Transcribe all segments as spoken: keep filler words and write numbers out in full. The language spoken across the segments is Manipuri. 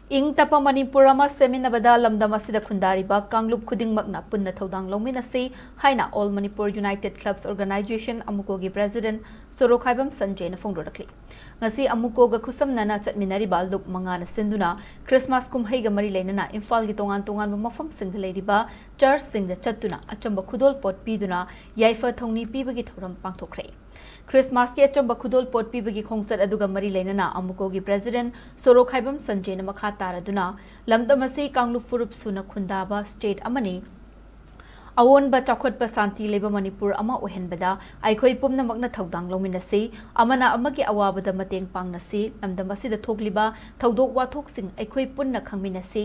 ꯏꯪ ꯇꯞꯄ ꯃꯅꯤꯄꯨꯔ ꯑꯃ ꯁꯦꯝꯃꯤꯟꯅꯕꯗ ꯂꯝꯗꯝ ꯑꯁꯤꯗ ꯈꯨꯟꯗꯥꯔꯤꯕ ꯀꯥꯡꯂꯨꯞ ꯈꯨꯗꯤꯡꯃꯛꯅ ꯄꯨꯟꯅ ꯊꯧꯗꯥꯡ ꯂꯧꯃꯤꯟꯅꯁꯤ ꯍꯥꯏꯅ All Manipur United Clubs Organization, ꯑꯃꯨꯀꯣꯒꯤ ꯄ꯭ꯔꯦꯁꯤꯗꯦꯟꯠ ꯁꯣꯔꯣꯈꯥꯏꯕꯝ ꯁꯟꯖꯦꯅ ꯐꯣꯡꯗꯣꯔꯛꯂꯤ꯫ ꯉꯁꯤ ꯑꯃꯨꯀꯣꯒ ꯈꯨꯠꯁꯝꯅꯅ ꯆꯠꯃꯤꯟꯅꯔꯤꯕ ꯂꯨꯞ ꯃꯉꯥꯅ ꯁꯤꯟꯗꯨꯅ ꯈ꯭ꯔꯤꯁꯃꯥꯁ ꯀꯨꯝꯍꯩꯒ ꯃꯔꯤ ꯂꯩꯅꯅ ꯏꯝꯐꯥꯜꯒꯤ ꯇꯣꯉꯥꯟ ꯇꯣꯉꯥꯟꯕ ꯃꯐꯝꯁꯤꯡꯗ ꯂꯩꯔꯤꯕ ꯆꯔꯆꯁꯤꯡꯗ ꯆꯠꯇꯨꯅ ꯑꯆꯝꯕ ꯈꯨꯗꯣꯜ ꯄꯣꯠ ꯄꯤꯗꯨꯅ ꯌꯥꯏꯐ ꯊꯧꯅꯤ ꯄꯤꯕꯒꯤ ꯊꯧꯔꯝ ꯄꯥꯡꯊꯣꯛꯈ꯭ꯔꯦ꯫ ꯈ꯭ꯔꯤꯁꯃꯥꯁꯀꯤ ꯑꯆꯝꯕ ꯈꯨꯗꯣꯜ ꯄꯣꯠ ꯄꯤꯕꯒꯤ ꯈꯣꯡꯆꯠ ꯑꯗꯨꯒ ꯃꯔꯤ ꯂꯩꯅꯅ ꯑꯃꯨꯀꯣꯒꯤ ꯄ꯭ꯔꯦꯁꯤꯗꯦꯟꯠ ꯁꯣꯔꯣꯈꯥꯏꯕꯝ ꯁꯟꯖꯦꯅ ꯃꯈꯥ ꯇꯥꯔꯗꯨꯅ, ꯂꯝꯗꯝ ꯑꯁꯤ ꯀꯥꯡꯂꯨꯞ ꯐꯨꯔꯨꯞ ꯁꯨꯅ ꯈꯨꯟꯗꯥꯕ ꯁ꯭ꯇꯦꯠ ꯑꯃꯅꯤ꯫ ꯑꯑꯣꯟꯕ ꯆꯥꯎꯈꯠꯄ ꯁꯥꯟꯇꯤ ꯂꯩꯕ ꯃꯅꯤꯄꯨꯔ ꯑꯃ ꯑꯣꯏꯍꯟꯕꯗ ꯑꯩꯈꯣꯏ ꯄꯨꯝꯅꯃꯛꯅ ꯊꯧꯗꯥꯡ ꯂꯧꯃꯤꯟꯅꯁꯤ, ꯑꯃꯅ ꯑꯃꯒꯤ ꯑꯋꯥꯕꯗ ꯃꯇꯦꯡ ꯄꯥꯡꯅꯁꯤ, ꯂꯝꯗꯝ ꯑꯁꯤꯗ ꯊꯣꯛꯂꯤꯕ ꯊꯧꯗꯣꯛ ꯋꯥꯊꯣꯛꯁꯤꯡ ꯑꯩꯈꯣꯏ ꯄꯨꯟꯅ ꯈꯪꯃꯤꯟꯅꯁꯤ,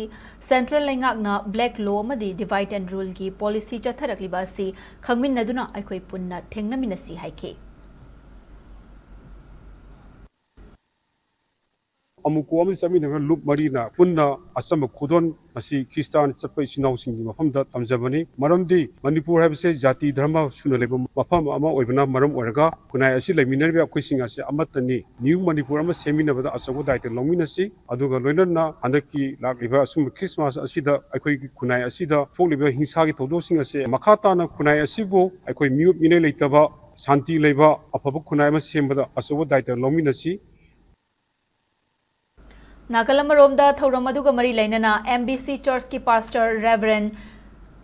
ꯁꯦꯟꯇ꯭ꯔꯦꯜ ꯂꯩꯉꯥꯛꯅ black law ꯑꯃꯗꯤ divide and ruleꯒꯤ policy ꯆꯠꯊꯔꯛꯂꯤꯕ ꯑꯁꯤ ꯈꯪꯃꯤꯟꯅꯗꯨꯅ ꯑꯩꯈꯣꯏ ꯄꯨꯟꯅ ꯊꯦꯡꯅꯃꯤꯟꯅꯁꯤ ꯍꯥꯏꯈꯤ꯫ ꯑꯃꯨꯀꯣ ꯑꯃꯗꯤ ꯆꯠꯃꯤꯟꯅꯕ ꯂꯨꯞ ꯃꯔꯤꯅ ꯄꯨꯟꯅ ꯑꯆꯝꯕ ꯈꯨꯗꯣꯜ ꯃꯁꯤ ꯈ꯭ꯔꯤꯁꯇꯥꯟ ꯆꯠꯄ ꯏꯆꯤꯟ ꯏꯅꯥꯎꯁꯤꯡꯒꯤ ꯃꯐꯝꯗ ꯇꯝꯖꯕꯅꯤ꯫ ꯃꯔꯝꯗꯤ ꯃꯅꯤꯄꯨꯔ ꯍꯥꯏꯕꯁꯦ ꯖꯥꯇꯤ ꯙꯔꯃ ꯁꯨꯅ ꯂꯩꯕ ꯃꯐꯝ ꯑꯃ ꯑꯣꯏꯕꯅ ꯃꯔꯝ ꯑꯣꯏꯔꯒ ꯈꯨꯟꯅꯥꯏ ꯑꯁꯤ ꯂꯩꯃꯤꯟꯅꯔꯤꯕ ꯑꯩꯈꯣꯏꯁꯤꯡ ꯑꯁꯤ ꯑꯃꯠꯇꯅꯤ꯫ ꯅ꯭ꯌꯨ ꯃꯅꯤꯄꯨꯔ ꯑꯃ ꯁꯦꯝꯃꯤꯟꯅꯕꯗ ꯑꯆꯧꯕ ꯗꯥꯏꯇ ꯂꯧꯃꯤꯟꯅꯁꯤ꯫ ꯑꯗꯨꯒ ꯂꯣꯏꯅꯅ ꯍꯟꯗꯛꯀꯤ ꯂꯥꯛꯂꯤꯕ ꯑꯁꯨꯝꯕ ꯈ꯭ꯔꯤꯁꯃꯥꯁ ꯑꯁꯤꯗ ꯑꯩꯈꯣꯏꯒꯤ ꯈꯨꯟꯅꯥꯏ ꯑꯁꯤꯗ ꯊꯣꯛꯂꯤꯕ ꯍꯤꯡꯁꯥꯒꯤ ꯊꯧꯗꯣꯛꯁꯤꯡ ꯑꯁꯤ ꯃꯈꯥ ꯇꯥꯅ ꯈꯨꯟꯅꯥꯏ ꯑꯁꯤꯕꯨ ꯑꯩꯈꯣꯏ ꯃꯤꯑꯣꯠ ꯃꯤꯅꯩ ꯂꯩꯇꯕ ꯁꯥꯟꯇꯤ ꯂꯩꯕ ꯑꯐꯕ ꯈꯨꯟꯅꯥꯏ ꯑꯃ ꯁꯦꯝꯕꯗ ꯑꯆꯧꯕ ꯗꯥꯏꯇ ꯂꯧꯃꯤꯟꯅꯁꯤ꯫ ꯅꯥꯀꯜ ꯑꯃꯔꯣꯝꯗ ꯊꯧꯔꯝ ꯑꯗꯨꯒ ꯃꯔꯤ ꯂꯩꯅꯅ M B C Churchꯀꯤ pastor Reverend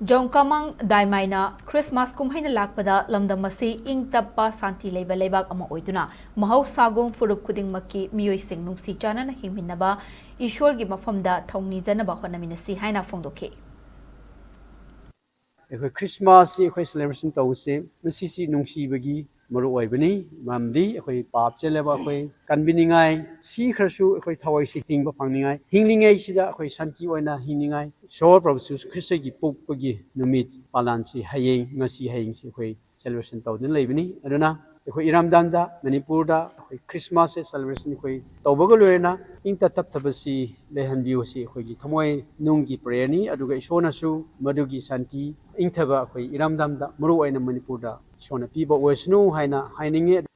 ꯖꯣꯡꯀꯥꯃꯥꯡ ꯗꯥꯏꯃꯥꯏꯅ ꯈ꯭ꯔꯤꯁꯃꯥꯁ ꯀꯨꯝꯍꯩꯅ ꯂꯥꯛꯄꯗ ꯂꯝꯗꯝ ꯑꯁꯤ ꯏꯪ ꯇꯞꯄ ꯁꯥꯟꯇꯤ ꯂꯩꯕ ꯂꯩꯕꯥꯛ ꯑꯃ ꯑꯣꯏꯗꯨꯅ ꯃꯍꯧꯁꯥꯒꯨꯝ ꯐꯨꯔꯨꯞ ꯈꯨꯗꯤꯡꯃꯛꯀꯤ ꯃꯤꯑꯣꯏꯁꯤꯡ ꯅꯨꯡꯁꯤ ꯆꯥꯟꯅꯅ ꯍꯤꯡꯃꯤꯟꯅꯕ ꯏꯁꯣꯔꯒꯤ ꯃꯐꯝꯗ ꯊꯧꯅꯤꯖꯅꯕ ꯍꯣꯠꯅꯃꯤꯟꯅꯁꯤ ꯍꯥꯏꯅ ꯐꯣꯡꯗꯣꯛꯈꯤ꯫ ꯑꯩꯈꯣꯏ ꯈ꯭ꯔꯤꯁꯃꯥꯁꯁꯤ ꯑꯩꯈꯣꯏ celebration ꯇꯧꯕꯁꯦ ꯃꯁꯤꯁꯤ ꯅꯨꯡꯁꯤꯕꯒꯤ ꯃꯔꯨ ꯑꯣꯏꯕꯅꯤ꯫ ꯃꯔꯝꯗꯤ ꯑꯩꯈꯣꯏ ꯄꯥꯞ ꯆꯦꯜꯂꯕ ꯑꯩꯈꯣꯏ ꯀꯟꯕꯤꯅꯤꯡꯉꯥꯏ, ꯁꯤꯈ꯭ꯔꯁꯨ ꯑꯩꯈꯣꯏ ꯊꯋꯥꯏꯁꯤ ꯍꯤꯡꯕ ꯐꯪꯅꯤꯡꯉꯥꯏ, ꯍꯤꯡꯂꯤꯉꯩꯁꯤꯗ ꯑꯩꯈꯣꯏ ꯁꯥꯟꯇꯤ ꯑꯣꯏꯅ ꯍꯤꯡꯅꯤꯡꯉꯥꯏ ꯏꯁꯣꯔ ꯄ꯭ꯔꯚꯨ ꯖꯤꯁꯨ ꯈ꯭ꯔꯤꯁꯇꯒꯤ ꯄꯣꯛꯄꯒꯤ ꯅꯨꯃꯤꯠ ꯄꯥꯂꯟꯁꯤ ꯍꯌꯦꯡ, ꯉꯁꯤ ꯍꯌꯦꯡꯁꯤ ꯑꯩꯈꯣꯏ celebration ꯇꯧꯗꯨꯅ ꯂꯩꯕꯅꯤ꯫ ꯑꯗꯨꯅ ꯑꯩꯈꯣꯏ ꯏꯔꯝꯗꯝꯗ, ꯃꯅꯤꯄꯨꯔꯗ ꯑꯩꯈꯣꯏ ꯈ꯭ꯔꯤꯁꯃꯥꯁꯁꯦ celebration ꯑꯩꯈꯣꯏ ꯇꯧꯕꯒ ꯂꯣꯏꯅꯅ ꯏꯪ ꯇꯞꯊꯕꯁꯤ ꯂꯩꯍꯟꯕꯤꯌꯨ, ꯁꯤ ꯑꯩꯈꯣꯏꯒꯤ ꯊꯃꯣꯏ ꯅꯨꯡꯒꯤ prayer ꯅꯤ꯫ ꯑꯗꯨꯒ ꯏꯁꯣꯔꯅꯁꯨ ꯃꯗꯨꯒꯤ ꯁꯥꯟꯇꯤ, ꯏꯪꯊꯕ ꯑꯩꯈꯣꯏ ꯏꯔꯝꯗꯝꯗ, ꯃꯔꯨ ꯑꯣꯏꯅ ꯃꯅꯤꯄꯨꯔꯗ ꯏꯁꯣꯔꯅ ꯄꯤꯕ ꯑꯣꯏꯁꯅꯨ ꯍꯥꯏꯅ ꯍꯥꯏꯅꯤꯡꯉꯤ꯫